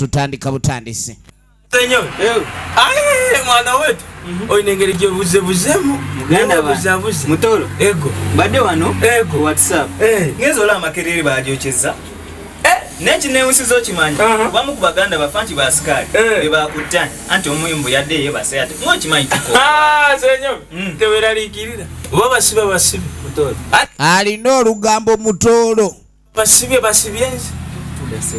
Tutandika butandisi. Aye, mwana wetu olina engeri gyebuzebuzemu. Muganda wange. Buzabuze. Mutoro. Ego. Mbadde wano. Ego. Ku WhatsApp. Eh. Ngenze olaba Makerere bagyokeza. Naye kinewusiza okimanyi. Bamu ku baganda bafa nti basikaali. Be bakutta anti omuyumbu yadde yebase ate mwokimanyi tuko. Ah, senyo. Teweraliikirira. Oba basibe basibe. Mutoro. Alina olugambo Mutoolo. Basibye basibye nze.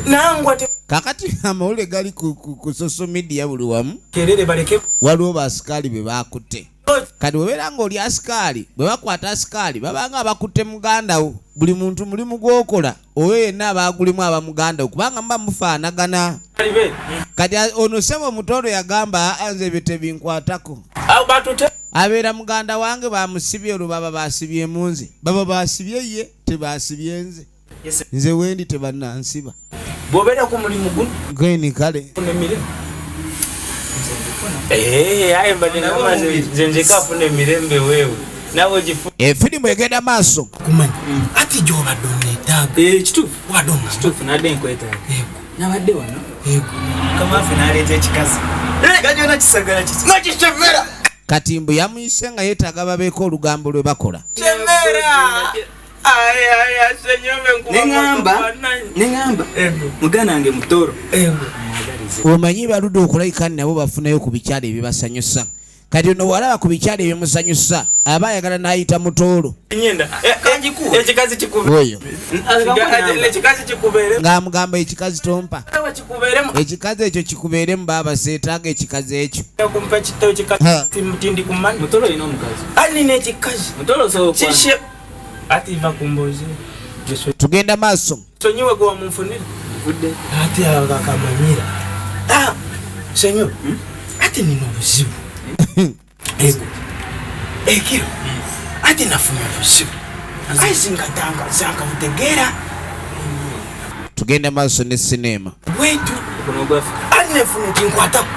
Nangwa te Kakati amawulire gali ku social media buli wamu. Kerere baleke. Waliwo basikaali be bakutte. Kati bwebeera ng'oli asikaali, bwe bakwata asikaali babanga abakutte muganda wo. Buli muntu mulimu gw'okola oyo yenna abaagulimu aba muganda wo, kubanga muba mufaanagana. Kati ono ssebo Mutoolo yagamba, aa, nze ebyo tebinkwatako. Awo batute. Abeera muganda wange bamusibye, olwo baba basibyemu nze, baba basibye ye, tebasibye nze. Nze wendi tebannansiba. Bw'obeera ku mulimu guno. Gweni kale. Emirembe. Aye mbadde namaze nze nzeka afuna emirembe wewe. Nawe ogifu- Efirimu egenda maaso. Kumanya. Ati gy'obadde onneetaaga. Kituufu. Obadde ongamba. Kituufu, nadde nkwetaaga. Yego. Nabadde wano. Yego. Mukama waffe n'aleeta ekikazi. Nga gyonna kisagala kiki? Nga kisemera. Kati mbu yamuyise nga yeetaaga babeeko olugambo lwe bakola. Semera. Aye, aye, senyome nkuba Neŋŋamba, neŋŋamba. Ego. Muganda wange Mutoro. Ego. Omanyi baludde okulabika nabo bafunayo ku bikyalo ebibasanyusa. Kati ono bw'alaba ku bikyalo ebimusanyusa aba ayagala n'ayita Mutoolo. Nyenda. Ekikazi kikube. Oyo. Ekikazi kikubeere. Ng'amugamba ekikazi tompa. Ewe kikubeeremu. Ekikazi ekyo kikubeeremu baaba, seetaaga ekikazi ekyo. Kumpa ekitabo kikazi. Ha. Mutindi ku mani. Mutoro olina omukazi. Ali nina ekikazi. Mutoro osobola okwana. Kishe. Ati va ku mboozi. Tugenda maaso. Sonyiwe gwe wamunfunira. Nvudde. Ati akamanyira. Ah, senyo. Ati nina obuzibu. Ego. Ekiro. Ati nafuna obuzibu. Ayi singatanga zanka butegeera. Tugenda maaso ne sinema. Wetu. Guno gwaffe. Ati nefuna ekinkwatako.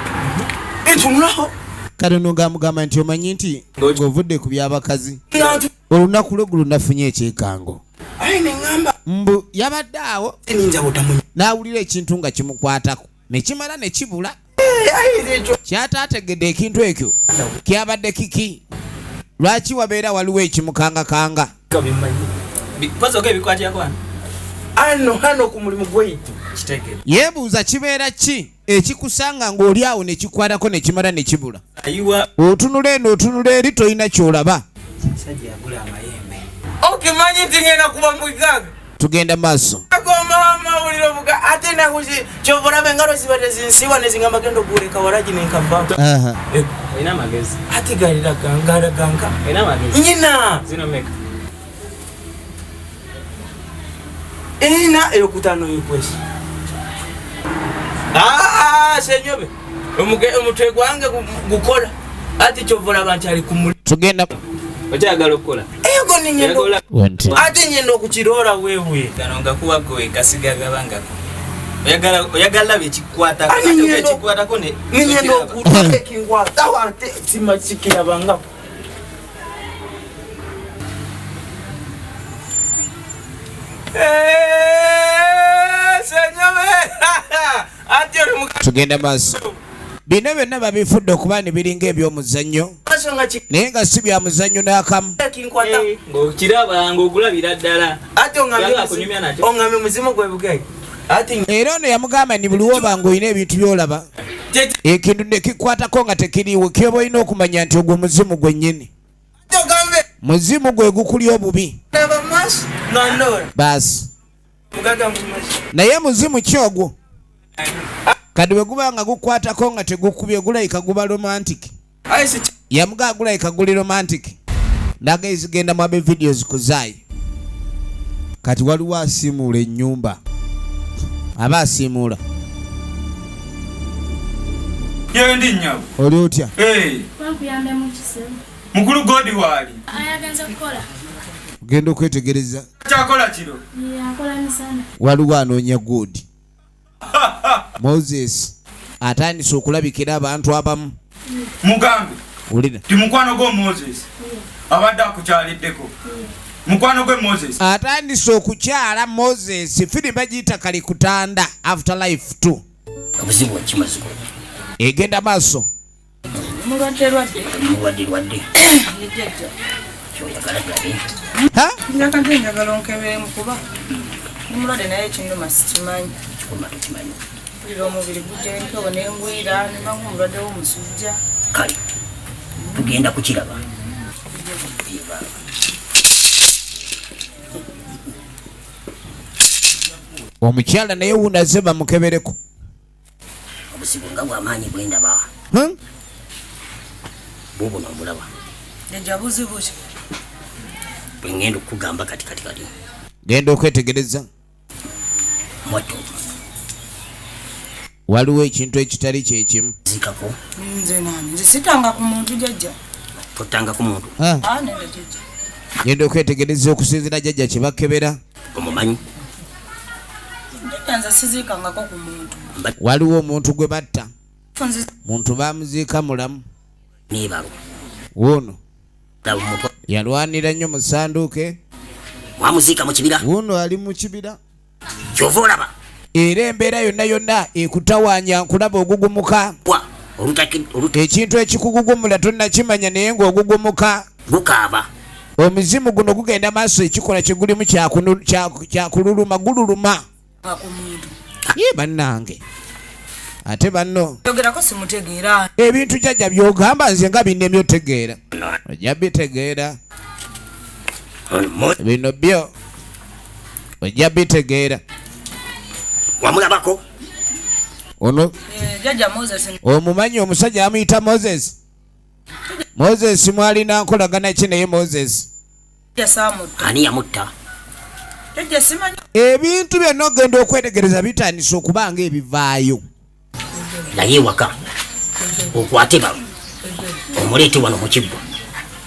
Entunulaho. Kale ono ng'amugamba nti omanyi nti ng'ovudde ku by'abakazi. Nantu. Olunaku lwe gulo nafunye ekyekango. Ayi ne ŋŋamba. Mbu yabadde awo. Nninza butamunya. N'awulira ekintu nga kimukwatako. Ne kimala ne kibula. Kyataategedde ekintu ekyo kyabadde kiki? Lwaki wabeera waliwo ekimukangakanga? Pozi ebikwatirako wano. Ano hano ku mulimu gwaitu. Kitegere. Yeebuuza kibeera ki ekikusanga ng'oli awo ne kikwatako ne kimala ne kibula. Ayiwa. Otunula eno otunula eri tolina ky'olaba. Musajja yagula amayembe. Okimanyi nti ngenda kuba mugagga. Tugenda maaso. Ago maama wulira obuga ate nakuzi kyova olaba engalo ziba tezinsiiwa ne zingamba genda oguleka walagi ne nkavaako. Aha. Olina amagezi. Ate galiraganka. Olina amagezi. Nyina. Zino meka. Ina eyokutaano yekwesi. Ah, senyobe. Omutwe gwange gukola. Ate kyova olaba nti ali ku muli. Tugenda. Okyagala okukola? Ego ni nyendo. Oyagala Wente. Ate nyendo okukiroora wewe. Gano ngakuwa gwe kasiga gabangako. Oyagala, oyagala laba ekikwatako. Ani Ate nyendo- ekikwatako ne- Ni nyendo okiraba. okutuuka ekinkwatawo ate sima sikirabangako. Senyobe. Ate oli Tugenda maaso. Bino byonna babifudde okuba ne biringa eby'omuzannyo. maaso nga Naye nga si bya muzannyo n'akamu. kinkwata. Ng'okiraba ng'ogulabira ddala. Ate Oyagala kunyumya nakyo. oŋŋambe muzimu gwe bugagga. Ate Era ono yamugamba ni buli woba ng'olina ebintu by'olaba ekintu ne kikwatako nga tekiriiwo, kyoba olina okumanya nti ogwo muzimu gwennyini. Ate ogambe. Muzimu gwe gukuli obubi. Laba mu maaso nga ndoola. Baasi. Mugagga mu maaso. Naye muzimu ki ogwo? Kati bwe guba nga gukwatako nga tegukubye gulayika guba romantic. Aye si Yamugamba gulayika guli romantic. Ndaga ezigenda mu abe videos ku Zai. Kati waliwo asiimuula ennyumba. Aba asiimuula. Yendi nnyabo. Oli otya? Hey. Bankuyambe mu kisebo. Mukulu Godi waali. Ayagenze kukola. Ogenda okwetegereza. Kyakola kiro. Ye akola misana. Waliwo anoonya Godi. Moses atandise okulabikira abantu abamu. Mugambe. Wulira. Ti mukwano gwo Moses. Abadde akukyaliddeko. Mukwano gwe Moses. Atandise okukyala Moses. Firimu bagiyita Kalikutanda Afterlife 2. Obuzibu ki, muzzukulu? Egenda maaso. Mulwadde lwadde. Mulwadde lwadde. Ye jjajja. Kyoyagala tulabe. Ha? Njagala, njagala onkeberemu kuba ndi mulwadde, naye ekinduma sikimanyi. Kikuluma tokimanyi? Mpulira omubiri gujja empewo nengwira, nemanga omulwadde w'omusujja. Kale tugenda kukiraba. Eba. Omukyala naye wunaze bamukebereko. Obuzibu nga bwamaanyi bwendaba, bubuno obulaba. Jjajja, buzibu ki? Bwengenda okukugamba kati kati kati. Genda okwetegereza. Mwatto. Waliwo ekintu ekitali kyekimu. Zikako. Nze nani? Nze sitanga ku muntu, jjajja. Totanga ku muntu? Ah. Ah, nende jjajja. Genda okwetegereza okusinzira jjajja kyebakebera. Omumanyi? Jjajja, nze siziikangako ku muntu. Waliwo omuntu gwe batta. Nze Muntu bamuziika mulamu. Nebalo. Wuuno. Laba omuntu. Yalwanira nnyo mu sanduuke. Mwamuziika mu kibira? Wuuno ali mu kibira. Kyova olaba. Era embeera yonna yonna ekutawaanya, nkulaba ogugumuka. Wa olutaki oluta. Ekintu ekikugugumula tonnakimanya, naye ng'ogugumuka. Gukaaba. Omuzimu guno gugenda maaso, ekikola kyegulimu kyakululuma, gululuma. Ku muntu. Ye bannange, ate banno. Yogerako simutegeera. Ebintu jjajja byogamba nze nga binnemye otegeera. Ojja bitegeera. Bino byo ojja bitegeera. Wamulabako? Ono. Eh, jjajja Moses. Omumanyi omusajja amuyita Moses? Moses mwalina nkolagana ki naye Moses? Jjajja, saamutta. Ani yamutta? Jjajja, simanyi. Ebintu byonna ogenda okwetegereza bitandise okuba nga ebivaayo. Naye ewaka okwate balo, omuleete wano mu kiggwa,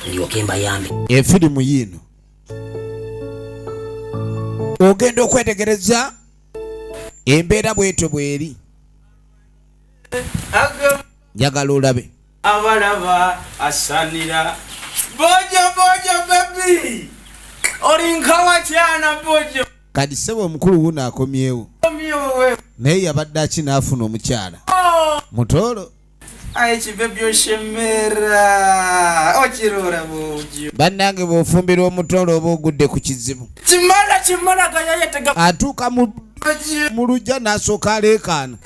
ndyoke mbayambe. Efirimu yiino, ogenda okwetegereza embeera bwetyo bweri. Njagala olabe. Abalaba asanira bojo bojo, baby, olinkawa kyana bojo. Kati ssebo omukulu wuno akomyewo. Omyowe. Naye yabadde aki n'afuna omukyala mutoolo. Aye kibebi, oshemera okirora bojo. Bannange, bw'ofumbirwa omutoolo oba ogudde ku kizibu. Kimala kimala gayayetega. Atuuka mu lujja n'asooka aleekaana,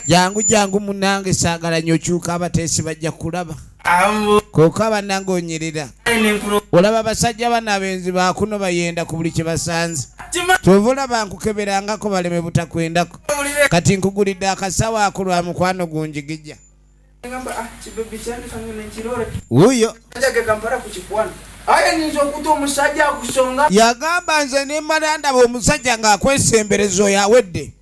"Jangu jangu munange, saagala nnyo okyuka, abateesi bajja kulaba." Koka bannange onyerera, olaba abasajja bano abenzi bakuno bayenda ku buli kye basanze. Kyova olaba nkukeberangako baleme butakwendako. Kati nkugulidde akasawo ako lwa mukwano gunjigija. Kibebi kyange kange nenkirore. Wuuyo. Jage kampala ku kikwana, aye ninza okuta omusajja akusonga. Yagamba, "Nze nemmala ndaba omusajja ng'akwesembereza, oyo awedde,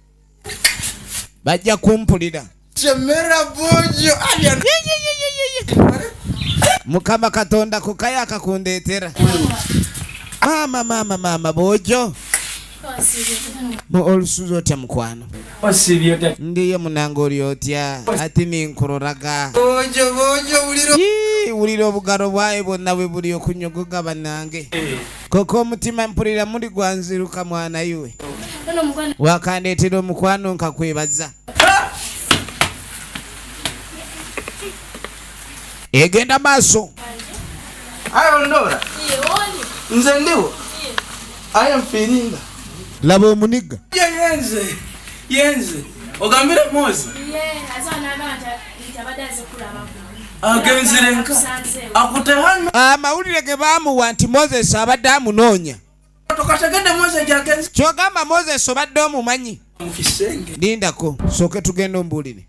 bajja kumpulira." Shemera bojo. Mukama Katonda kukayo akakundeetera. Maama, maama, maama boojo. Olusuza otya mukwano? Osibye otya? Ndiyo munange, oli otya? Ati ninkuloraga. Bojo bojo, wuliro. Yii, wulira obugalo bwaye bwonna bwe buli okunyogoga bannange. Koko omutima mpulira muli gwanziruka mwana iwe. Ono mukwano. Wakandeetera omukwano, nkakwebaza. Egenda maaso. Aye ondora. Nze ndiwo, aye nfiringa. Laba omuniga. Ye yenze yenze, ogambire Mozi. Ye aza n'agamba nti abadde aze kulabako. Agenzire nka akute hano. Amawulire ge baamuwa nti Moses abadde amunoonya. Tokategedde Mozi gyagenze. Kyogamba Moses obadde omumanyi? Mu kisenge. Lindako sooke tugenda ombuulire.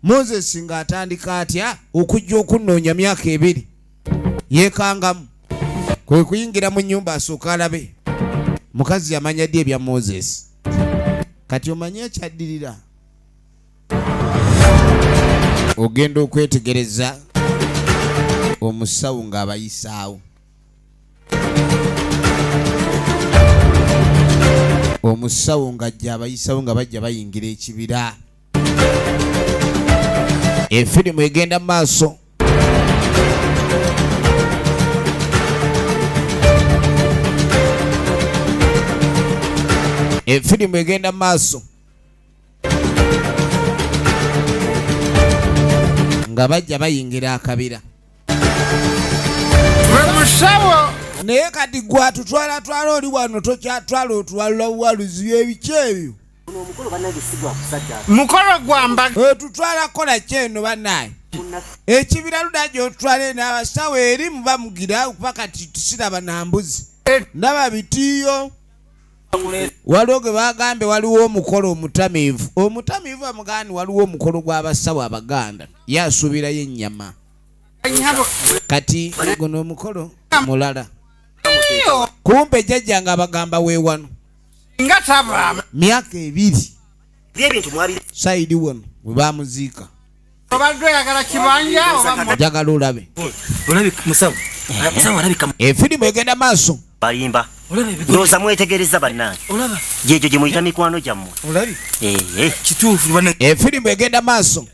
Moses ng'atandika atya okujja okunnoonya myaka 2? Yeekangamu, kwe kuyingira mu nnyumba asooke alabe mukazi yamanya ddi ebya Moses. Kati omanye ekyaddirira, ogenda okwetegereza omusawo ng'abayisaawo. Omusawo ng'ajja abayisawo nga bajja bayingira ekibira. Efirimu egenda mu maaso. Efirimu egenda mu maaso. Nga bajja bayingira akabira. Naye kati gwatutwala twala oli wano tokyatwala otwala waluzi ebiki ebyo. Mukolo gwamba tutwala kola kyeno bannaye. Ekibira luda gy'otwala eno abasawo eri muba mugira kuba kati tusiraba na mbuzi. Ndaba bitiyo. Waliwo ge bagambye waliwo omukolo omutamiivu. Omutamiivu amugani waliwo omukolo gw'abasawo Abaganda. Ye asuubirayo ennyama. Kati guno omukolo mulala. Kumbe jjajja nga abagamba weewano. Nga taba. Myaka 2. Sayidi wano we bamuziika. Obadde oyagala kibanja oba njagala olabe. Olabe musawo. Musawo alabika. Efirimu egenda maaso. Bayimba. Ndowooza mwetegereza bannange. Olaba. Gyegyo gye muyita mikwano gyammwe. Olabi. Kituufu bannange. Efirimu egenda maaso.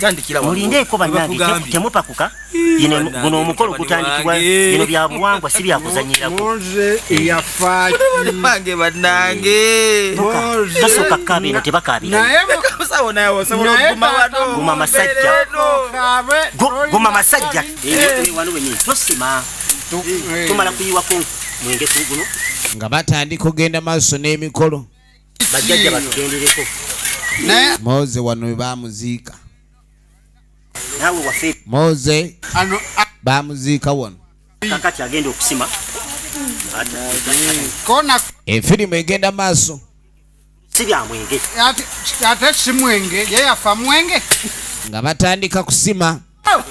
Tandikira wano. Mulindeeko bannange temupakuka. Guno omukolo gutandikibwa bino bya buwangwa si bya kuzannyirako. Moze yafa bange bannange. Tosooka kukaaba eno tebakaabira. Naye musawo naye osobola okuguma wano. Guma masajja. Guma masajja. Wano wennyini tosima. Tumala kuyiwako mwenge guno. Nga batandika okugenda maaso n'emikolo. Bajjajja batugendereko. Moze wano we bamuziika. Naawe waffe. Moze bamuziika wano. Kakati agenda okusima. Efirimu egenda maaso. Si bya mwenge. Ate si mwenge, ye yafa mwenge. Nga batandika kusima.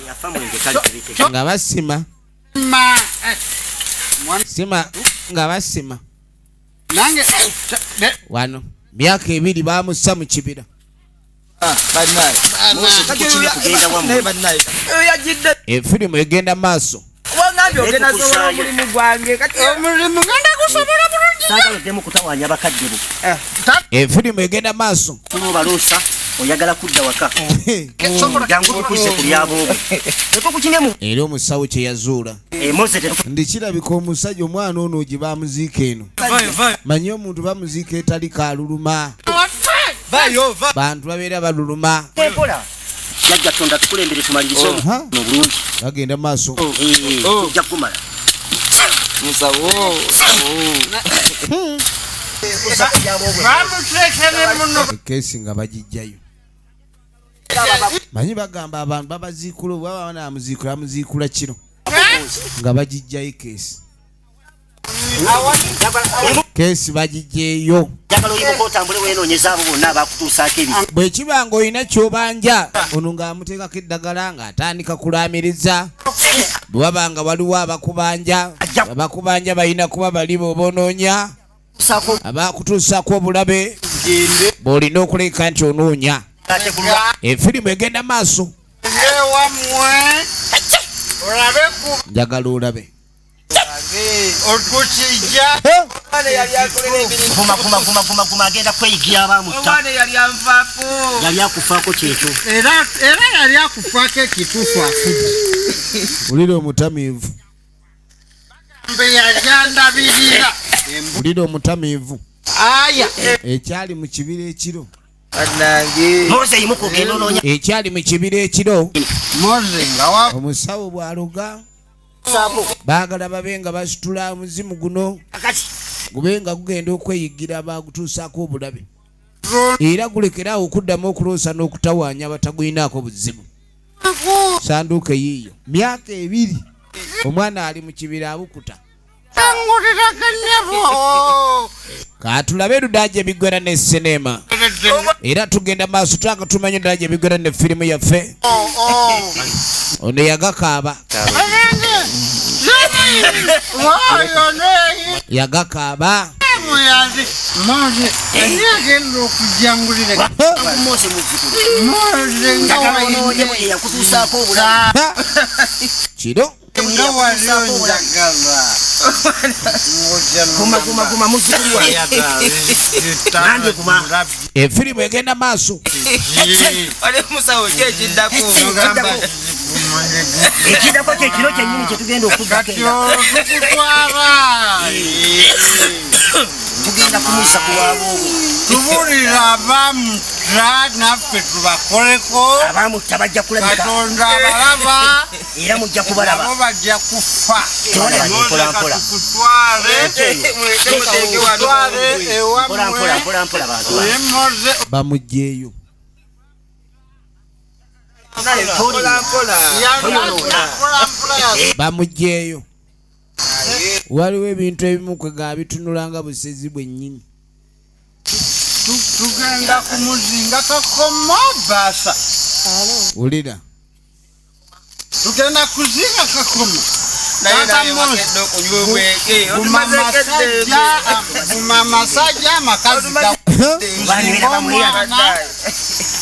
Yafa mwenge kale tubitegeera. Nga basima. Sima nga basima. Nange wano myaka 2 bamussa mu kibira. Efirimu egenda maaso. Efirimu egenda maaso. Oyagala kudda waka. Jangu tukuze ku byaboobo. Tetukukinemu. Era omusawo kye yazuula. Ndi kirabika omusajja omwana ono gye bamuziika eno. Manyi omuntu bamuziika etali kaluluma. Bantu babeera baluluma. Jjajja Tonda tukulembere tumalirize obulungi. Bagenda maaso. Ojja kumala. Musawo. Ekesi nga bagijjayo. Manyi bagamba abantu babaziikula baba banamuziikula bamuziikula kiro. Nga bagijjayo kesi. Kesi bagijjeeyo. Bwe kiba ng'olina ky'obanja ono ng'amuteekako eddagala ng'atandika kulaamiriza. Bwe waba nga waliwo abakubanja, abakubanja balina kuba bali b'obonoonya. Abakutuusaako obulabe bw'olina okuleka nti onoonya. Efirimu egenda maaso. Njagala olabe. Guma agenda kweyigira abamutta. Yali akufaako kyekyo. Era yali akufaako ekituufu afudde. Wulira omutamiivu. Wulira omutamiivu. Ekyali mu kibira ekiro. Ekyali mu kibira ekiro. Omusawo bw'aloga. Baagala babe nga basitula omuzimu guno gube nga gugenda okweyigira bagutuusaako obulabe. Era gulekeraawo okuddamu okuloosa n'okutawaanya abatagulinaako buzibu. Sanduuke yiiyo. Myaka 2 omwana ali mu kibira abukuta. Katulabe Ludaje ebigwera ne sinema. Era tugenda maaso twaka tumanye Ludaje ebigwera ne firimu yaffe. Ono yagakaaba. Yagakaaba. Kiro. Efirimu egenda maaso. Ekiddako kye kiro kyennyini kye tugenda okuddako tugenda kumuyisa ku waaboobo. Tubulira abamutta. Nedda, naffe tubakoleko. Abamutta bajja kulabika. Katonda abalaba. Era mujja kubalaba. Nabo bajja kufa. Mpola mpola. Tukutwale. Tukutwale ewammwe. Mpola mpola mpola mpola bantu. Emoze. Bamugjeeyo. Bamugjeeyo. Waliwo ebintu ebimu kwe ga bitunula nga busezi bwennyini. Tugenda kumuzinga kakomo basa. Wulira. Tugenda kuzinga kakomo. Guma masajja amakazi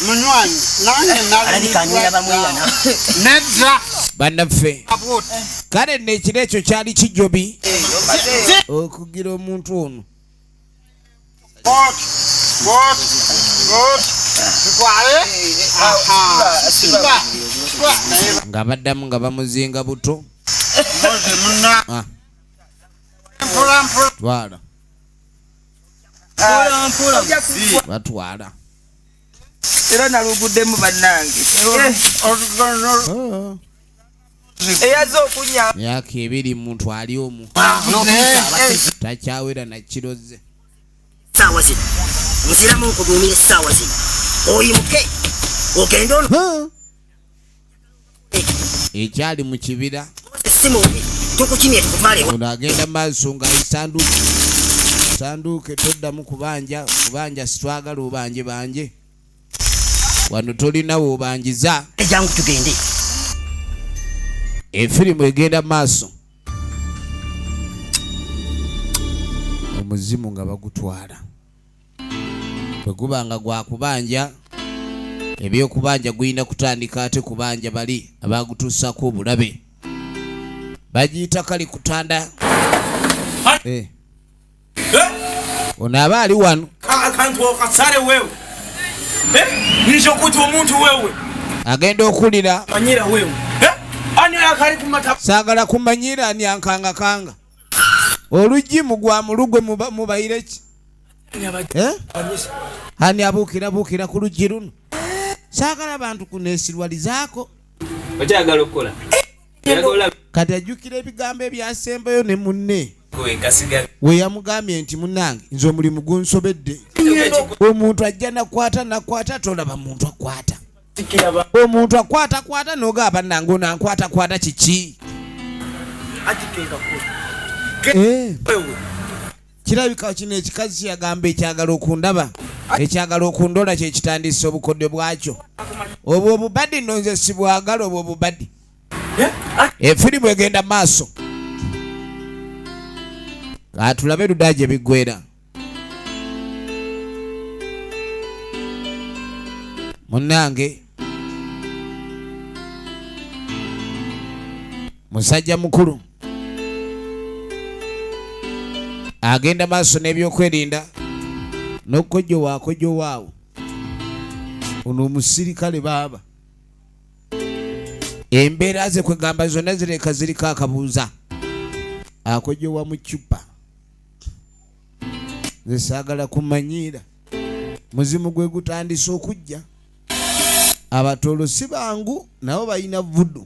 munywanyi nange. Alabika anywera bamweyana. Nedda. Bannaffe, kale nno ekiro ekyo kyali kijobi okugira omuntu ono. Tutwale. Nga baddamu nga bamuzinga buto. Mbozi muna. Ah. Mpola mpola. Twala. Batwala. Era naluguddemu bannange. Oh. Eyazze okunya. Myaka 2 muntu ali omu takyawera nakiroze. Essaawa zino nziramu nkuduumira, essaawa zino oyimuke ogende ono. Ekyali mu kibira. Essimu tukukimye tukutwale. Ono agenda maaso nga sanduuke sanduuke, toddamu kubanja kubanja, sitwagala obanje banje wano, tolina wobanjiza. Jangu tugende. Efirimu egenda maaso, omuzimu nga bagutwala, bwe guba nga gwakubanja ebyokubanja gulina kutandika ate kubanja bali abagutuusako obulabe, bagiyita kali kutanda. Eh. Ono aba ali wano. Akantu okasale wewe. Nisho kuti omuntu wewe. Agenda okulira. Manyira wewe. Ani akali kumata. Saagala kumanyira ani ankangakanga olugimu gwa mulugwe mubayire ki? Eh? Ani abuukira buukira ku luggi luno? Saagala bantu kuneesirwalizaako. Okyagala okukola? Oyagala. Kati ajjukira ebigambo ebyasembayo ne munne gwe kasiga. We yamugambye nti munnange, nze omulimu gunsobedde, omuntu ajja nakwata nakwata, tolaba muntu akwata, omuntu akwatakwata nogaba bannange ono ankwatakwata kiki? Eh. Kirabika kino ekikazi kiyagamba ekyagala okundaba, ekyagala okundola, kyekitandisa obukodyo bwakyo obwo obubadi. Nno nze sibwagala obwo obubadi. Efirimu egenda maaso, katulabe ludda gye biggwera. Munnange, musajja mukulu agenda maaso n'ebyokwerinda n'okukojjo waakojjo waawo ono omusirikale baaba embeera ze kwegamba zonna zireka ziriko akabuuza akojowa mu cupa. Nze saagala kumanyiira muzimu gwe gutandise okujja. Abatoolo si bangu, nabo balina voodoo.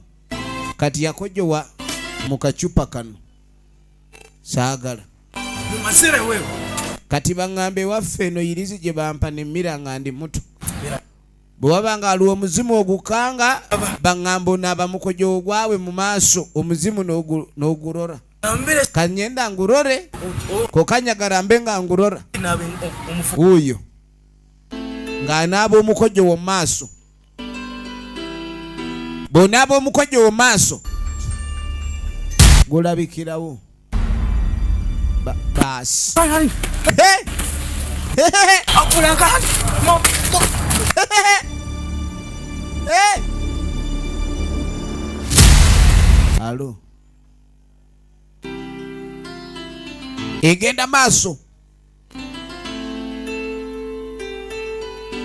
Kati yakojowa mu kacupa kano, saagala. Mumasire wewe. Kati baŋŋamba ewaffe eno yirizi gye bampa nemmira nga ndi muto, bwe waba nga aliwo omuzimu ogukanga, baŋŋamba onaaba mukojo ogwabwe mu maaso, omuzimu n'ogurora. Kanyenda ngurore kokanyagala mbe nga ngurora wuuyo ng'anaaba omukojo wo mu maaso. Bw'onaaba omukojo wo mu maaso gulabikirawo. Baasi. Hey! Hey! Hey! Alo, egenda maaso,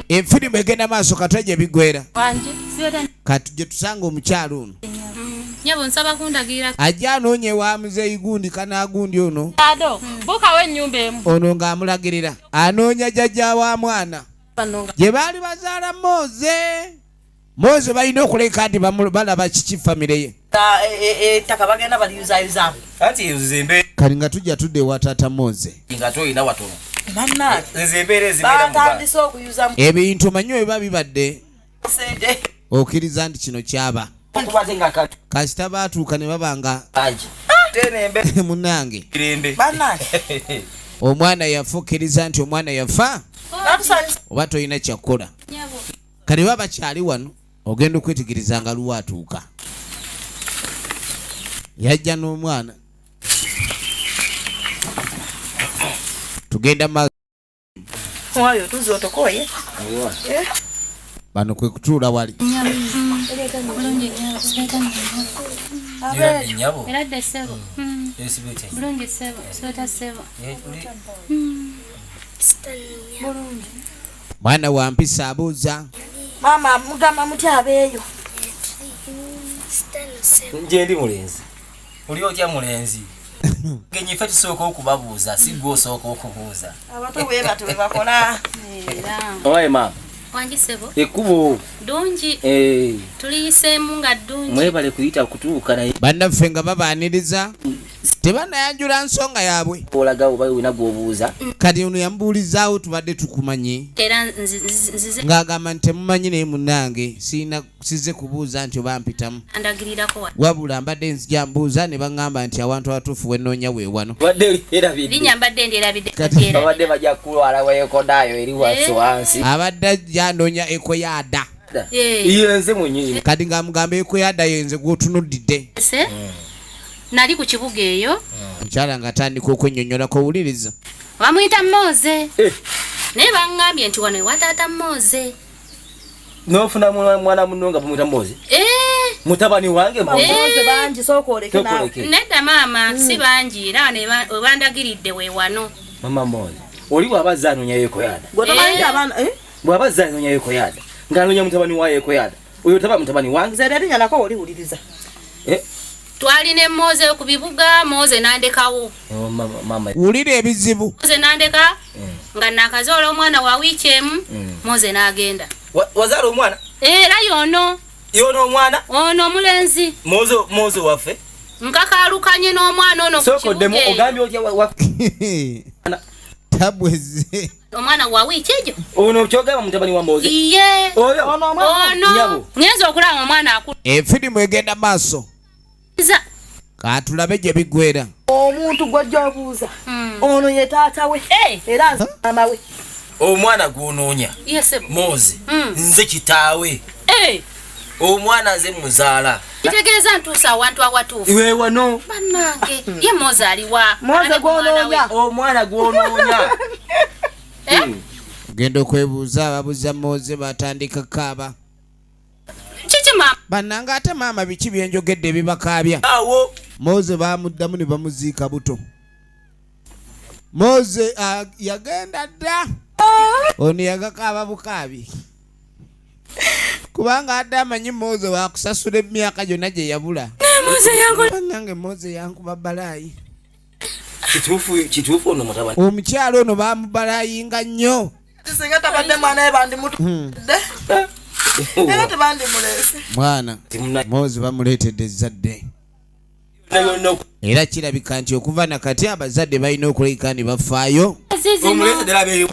efirimu egenda maaso, katwe bigwera. Wanje, siweta. Kati gye tusanga omukyalo ono. Nyabo, nsaba kundagirira. Ajja anoonye wa muzeeyi gundi kanaagundi ono. Ado, bukawo ennyumba emu. Ono ng'amulagirira anoonya jjajja wa mwana. Gye baali bazaala Moze. Moze balina okuleka nti balaba kiki famire ye. Ettaka bagenda baliyuzayuzaamu. Anti ezo embeera. Kati nga tujja tudde ewa taata Moze. Nga toyina watono. Bannange. Ezo embeera ezibeera mu bantu. Batandise okuyuzamu. Ebintu omanyi bwe biba bibadde. Sente. Okkiriza nti kino kyaba. Kasita baatuuka ne baba nga munnange. Bannange. Omwana yafa, okkiriza nti omwana yafa oba tolina kyakukola. Kati baba bakyali wano ogenda okwetegereza nga luwa atuuka. Yajja n'omwana. Tugenda maaso. Wayo tuzze otokoye. Bano kwe kutuula wali. Eradde ssebo. Bulungi ssebo. Sota ssebo. Bulungi. Mwana wa mpisa abuuza. Maama mugamba mutya abeeyo. Nje ndi mulenzi. Oli otya mulenzi? Genyi ffe tusooka okubabuuza, si ggwe osooka okubuuza. Abato bwe batyo bwe bakola. Oye maama. Wangi ssebo. Ekkubo. Ddungi. Tuliyiseemu nga ddungi. Mwebale kuyita kutuuka naye. Bannaffe nga babaaniriza tebanayanjula nsonga yaabwe. Olaga oba wena gw'obuuza. Kati ono yamubuulizaawo tubadde tukumanyi. Era nzize. Ng'agamba nti temumanyi naye munnange sirina sizze kubuuza nti oba mpitamu. Andagirirako wa. Wabula mbadde nzija mbuuza ne baŋŋamba nti awantu awatuufu we nnoonya we wano. Badde erabidde. Linnya mbadde ndyerabidde. Kati babadde bajja kulwala weekodaayo eri wansi wansi. Abadde ajja anoonya ekoyaada. Ye nze mwennyini. Kati ng'amugamba ekoyaada ye nze gw'otunuddidde. Nali ku kibuga eyo. Omukyala ng'atandika okwennyonnyolako owuliriza. Bamuyita Moze. Naye baŋŋambye nti wano ewa taata Moze. N'ofuna mwana munno nga bamuyita Moze? Mutabani wange Moze bangi sooka oleke naawe. Nedda maama si bangi era wano we bandagiridde we wano. Mama Moze, oli bw'aba azze anoonya Yekoyaada. Gwe tomanyi abaana, Bw'aba azze anoonya Yekoyaada, ng'anoonya mutabani wa Yekoyaada. Oyo taba mutabani wange. Nze erinnya nako oliwuliriza. Twalina Moze ku bibuga, Moze n'andekawo. Mama. Wulira ebizibu. Moze n'andeka nga naakazoola omwana wa wiiki emu, Moze n'agenda. Wazaala omwana? Era y'ono. Y'ono omwana? Ono omulenzi. Moze waffe. Nkakaalukanye n'omwana ono ku kibuga. Ogambye otya wa Tabweze. Omwana wa wiiki egyo? Ono kyogamba mutabani wa Moze? Iye. Oyo. Ono. Ngenze okulaba omwana akula. Efirimu egenda maaso. Katulabe gye biggweera. Omuntu gw'ojja obuuza. Ono ye taata we. Era nze maama we. Omwana gw'onoonya. Moze. Nze kitaawe. Omwana nze muzaala. Kitegeeza ntuusa awantu awatuufu. Iwe wano. Bannange, ye Moze aliwa? Moze gw'onoonya. Omwana gw'onoonya. Ogenda okwebuuza ababuuza Moze batandika kaaba. Kiki maama? Bannange ate maama biki bye njogedde ebibakaabya? Awo. Moze baamuddamu ne bamuziika buto. Moze yagenda dda. Ono yagakaaba bukaabi. Kubanga adde amanyi Moze wakusasula emyaka gyonna gye yabula. Moze yangu. Bannange Moze yankuba balaayi. Kituufu ono mutabani. Omukyala ono baamubalaayinga nnyo. Singa tabadde mwana we bandimutudde. Era tebandimuleese. Mwana Moze bamuleetedde ezzadde. Era kirabika nti okuva nakati abazadde balina okulabika ne bafaayo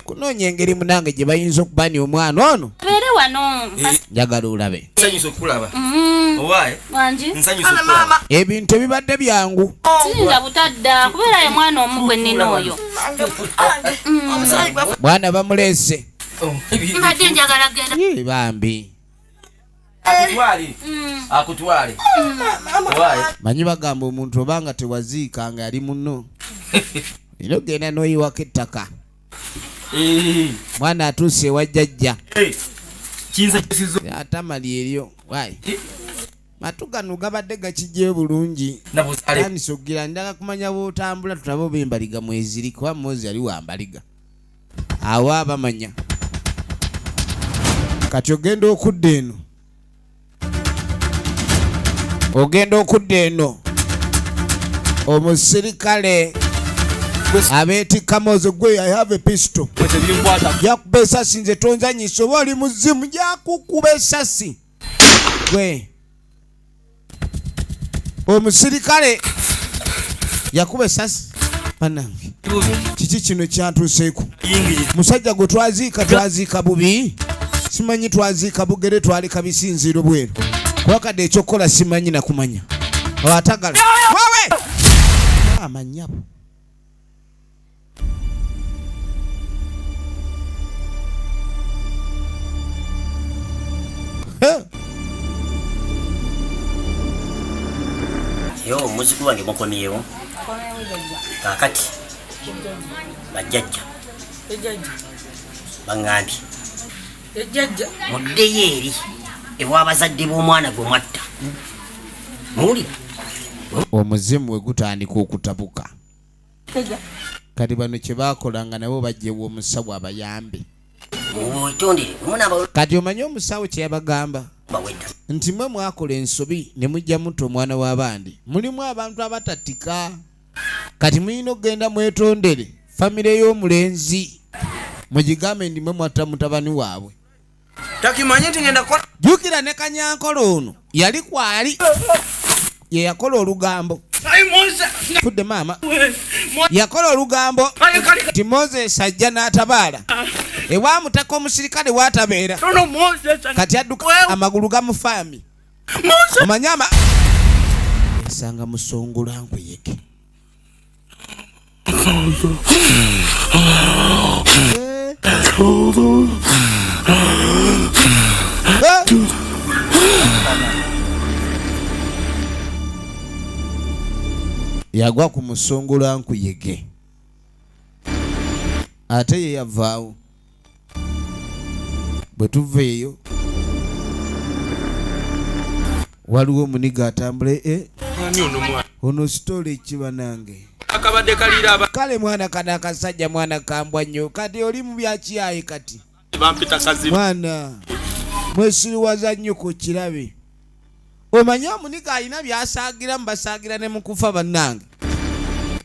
kunoonya engeri munange gye bayinza okuba ni omwana ono. Beere wano. Njagala olabe. Nsanyusa okulaba. Owaaye? Wangi? Nsanyusa okulaba. Ebintu ebibadde byangu. Siyinza butadda kubeera ye mwana omu gwe nnina oyo. Mwana bamuleese. Mbadde njagala genda. Bambi. Akutwale. Akutwale. Manyi bagamba omuntu obanga tewaziika nga yali munno. Era ogenda n'oyiwako ettaka. Mwana atuuse ewa jjajja. Atamali eryo. Matu gano gabadde gakijjeyo bulungi. Tandise okugira ndaga kumanya bw'otambula tulabe oba embaliga mweziri kuba Moze yali wa mbaliga. Awo abamanya. Kati ogenda okudda eno. Ogenda okudda eno. Omusirikale Abeetikka Moze, gwe I have a pistol. Jakuba esasi, nze tonzanyisa, oba oli muzimu, jakukuba esasi gwe. Omusirikale yakuba esasi. Banange, kiki kino kyantuuseeko? Musajja gwe twaziika, twaziika bubi, simanyi twaziika bugere, twaleka bisinziiro bweru, kuba kadde ekyokukola simanyi nakumanya atagala wawe amanyabo. Huh. Yo muzzukulu wange, mukomyewo kaakati. Bajjajja baŋŋambye muddeyo eri ew'abazadde b'omwana gwe mwatta, muwulira? Omuzimu we gutandika okutabuka. Kati bano kye baakola nga nabo bajjewa omusawo abayambe. Mwetondere bwe Kati omanyi omusawo kye yabagamba? Bawedda. Nti mwe mwakola ensobi ne mujja mutta omwana w'abandi, mulimu abantu abatatika, kati mulina okugenda mwetondere famire y'omulenzi, mugigambe ndi mwe mwatta mutabani waabwe. Takimanyi nti ngenda kukola. Jjukira ne kanyankole ono yali kwali ye yakola olugambo. Fudde maama, yakola olugambo nti Moses ajja n'atabaala ewamutaka omusirikale waatabeera. Kati adduka, amagulu gamufaami, omanye ama asanga musongola nkuyege. Eh. Eh. Yagwa ku musongola nkuyege, ate ye yavaawo. Bwe tuva eyo, waliwo omuniga atambula e Ani ono mwana? Ono sitole kibanange. Akabadde kalira aba. Kale mwana, kano akasajja mwana kambwa nnyo. Kati oli mu byakiyayi kati. Bampita kazibu. Mwana mwesiriwaza nnyo ku kirabe. Omanyi omuniga alina byasaagira, mubasaagira ne mukufa. Bannange,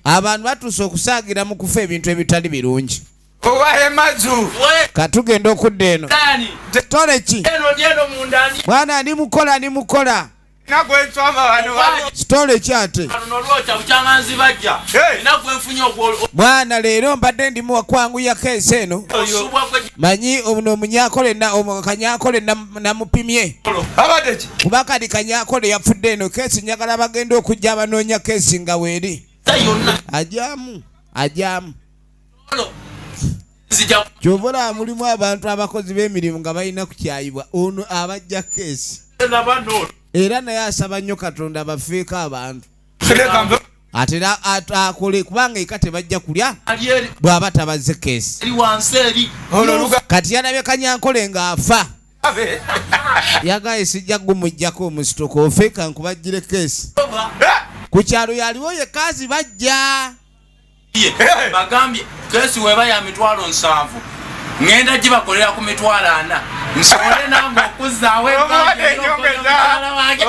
abantu batuuse okusaagira mu kufa ebintu ebitali birungi. Owaye mazu. Katugenda okudda eno. Dani. Tole ki? Eno ndi eno munda ndi. Mwana, ndi mukola, ndi mukola. Nagwe nswama wano wano. Sitole ki ate? Luno lwokya bukyanga nzibajja. Nagwe nfunye ogwo. Mwana, leero mbadde ndimu wakwanguyako ensi eno. Osubwa gwe. Manyi ono omunyakole kanyakole namupimye. Abadde ki? Kuba kati kanyakole yafudde, eno keesi njagala bagenda okujja abanoonya keesi nga weeri. Yonna. Ajamu ajamu. Nzija. Kyova olaba mulimu abantu abakozi b'emirimu nga balina kukyayibwa, ono abajja keesi. Laba no. Era naye asaba nnyo Katonda bafeeko abantu. Sireka nve. Atera akole kubanga eka tebajja kulya Ali eri. bw'aba tabazze keesi. Eri wansi eri. Ono luga. Kati yalabye kanyankole ng'afa. Abe. Yagaye sijja gumuggyako omusitoko, ofeeka nkubajjire keesi. Ku kyalo yaliwo yekazi bajja. Ye, bagambye keesi weba ya 70,000, ŋŋenda gibakolera ku 40,000, nsobole nange okuzzaawo ebbanja wange.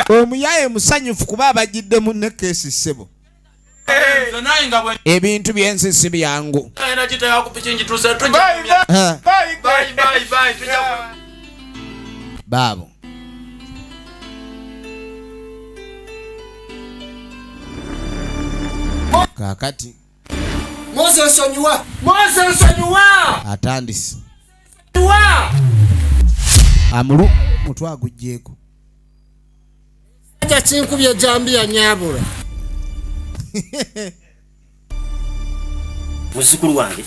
Omuyaye musanyufu kuba abagiddemu ne keesi, ssebo. Nze naye nga bwe Ebintu byensi si byangu. ŋŋenda giteeka ku piki ngituuse tujja. Ha. Bye, bye, bye, tujja. Baabo kaakati. Mose nsonyiwa. Mose nsonyiwa. Atandise. Wa. Amulu mutwe aguggyeko. Kya kinkubye jambiya nyabula. Muzzukulu wange,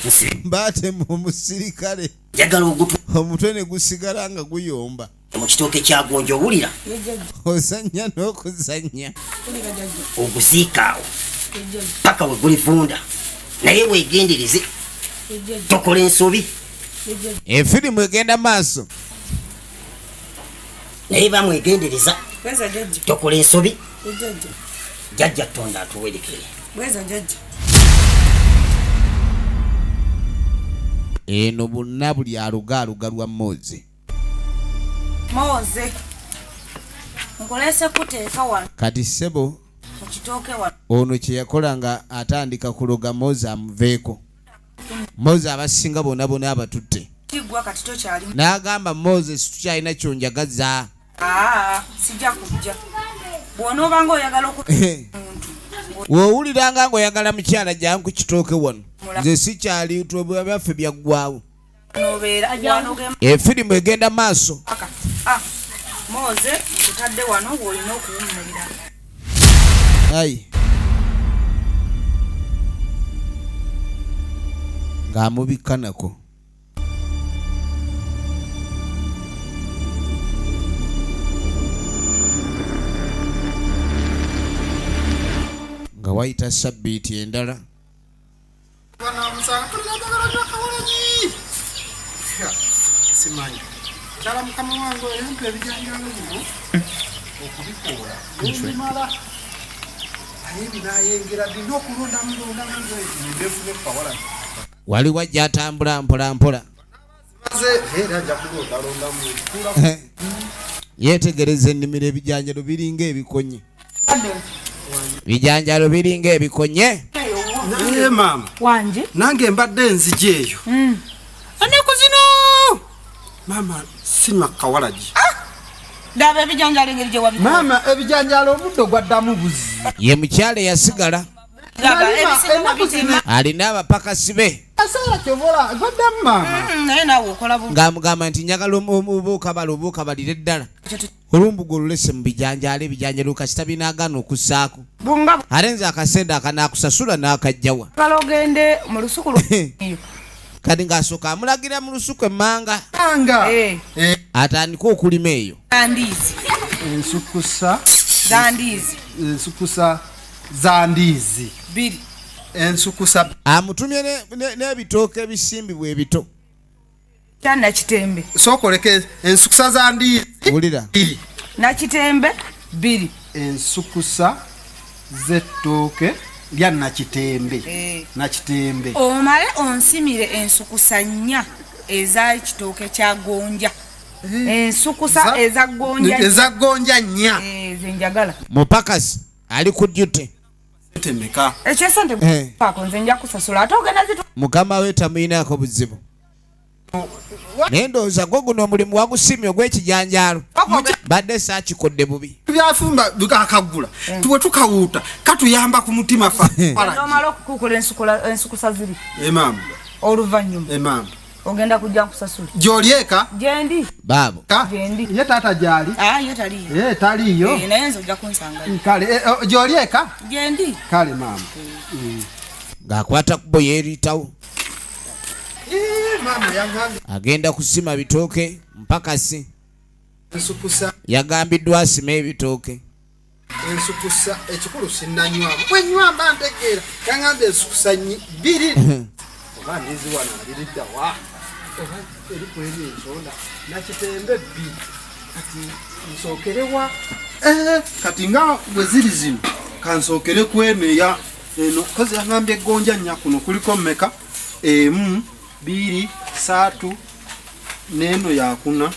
nsibe. Baatema omusirikale. Njagala ogutu Omutwe ne gusigala nga guyomba. Mu kitooke kya gonja, owulira? Ozannya n'okuzannya. Oguziika awo paka we gulivunda, naye weegendereze, tokola ensobi. Efirimu egenda maaso. Naye bamwegendereza, tokola ensobi. Jjajja Tonda atuwerekere. Bweza jjajja. Eno bonna buli aluga aluga lwa Moze. Moze, nkuleese kuteeka wano. Kati ssebo. kitooke wano. Ono kye yakola nga atandika kuloga Moze amuveeko. Moze abasinga bonna bonna abatutte. Kiggwa kati tokyali. N'agamba Moses tukyalina kyonjagaza. Aa, sijja kujja. Bw'onoobanga oyagala omuntu. W'owuliranga ng'oyagala mukyala jangu ku kitooke wano. Nze sikyali byaffe byaggwawo. Efirimu egenda maaso. Moze nkutadde wano w'olina okuwummulira. Ayi. Ng'amubikka nako. Nga wayita sabbiiti endala. Simanyi. Kyala mukama wange yampa ebijanjaalo bino okubikoola. Bimala. Naye binaayengera bino okulondamu londamu ndefunye kawala. Waliwo ajja atambula mpola mpola. Yeetegereza ennimiro ebijanjaalo biringa ebikonye. Bijanjaalo biringa ebikonye. Naye maama. Wanje. Nange mbadde nzija eyo. Ennaku zino. Maama sinywa kawalagi. Ndaba ebijanjaalo engeri gye wabikola. Maama ebijanjaalo omuddo gwaddamu buzi. Ye mukyala eyasigala. Alina abapakasi be. Ng'amugamba nti njagala obuukabala obuukabalire ddala. Olumbuga olulese mu bijanjaalo ebijanjaalo kasita binaagaana okussaako. Ate nze akasente akanaakusasula n'akajjawa. Kati ng'asooka amulagira mu lusuku emmanga. Atandike okulima eyo. Ensukusa za ndizi. Bbiri. Ensukusa. Amutumye n'ebitooke ebisimbibwa ebito. Nakitembe. Sookoleke ensukusa za ndizi. Wulira. Nakitembe bbiri. Ensukusa z'ettooke lya Nakitembe. Nakitembe. Omale onsimire ensukusa nnya ez'ekitooke kya gonja. Ensukusa eza gonja. Eza gonja nnya. Ze njagala. Mupakasi ali ku duty. Temeka. Ekyesente pako nze nja kusasula ate ogenda zitu. Mukama we tamuyinaako buzibu. Naye ndowooza gwo guno omulimu wagusimye ogw'ekijanjaalo. Badde saakikodde bubi. Byafumba akagula. Tuwe tukawuuta katuyamba ku mutima fa. Omala okukuukula ensukusa ziri. Maama. Oluvannyuma. Maama. Ogenda kujja nkusasula. Gy'oli eka? Gyendi. Baabo. Gyendi. Ye taata gy'ali? Ye taliiyo. Taliiyo. Naye nze ojja kunsangayo. Kale gy'oli eka? Gyendi. Kale maama. Ng'akwata kubo yeeriyitawo. Agenda kusima bitooke mpakasi. Yagambiddwa asime ebitooke. Ensukusa ekikulu sinnanywamu. Bwe nnywa mba ntegeera. Yangambye ensukusa bbiri. Oba ndizi wano aliridda wa? Oba eri ku eri ensonda. Nakitembe bbiri. Kati nsookerewa. Kati nga bwe ziri zino kansookere ku eno eya eno. Kozi yangambye gonja nnya kuno kuliko mmeka? 1, 2, 3 n'eno yakuna.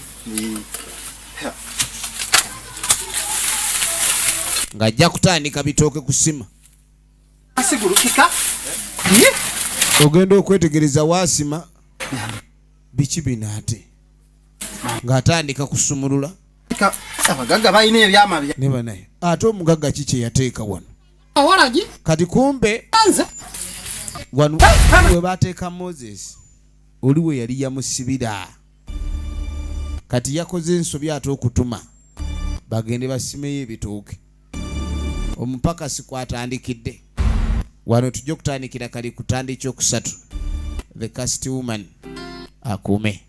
Ng'ajja kutandika bitooke kusima. Asigulukika. Ogenda okwetegereza waasima biki bino ate ng'atandika kusumulula. Abagagga balina ebyama bya. Ne banaye ate omugagga ki kye yateeka wano? Kati kumbe wano we baateeka Moses oli we yali yamusibira. Kati yakoze ensobi ate okutuma bagende basimeyo ebitooke. Omupakasi kwatandikidde. Wano tujja okutandikira kali kutandika ekyokusatu. The Cast Woman akuume.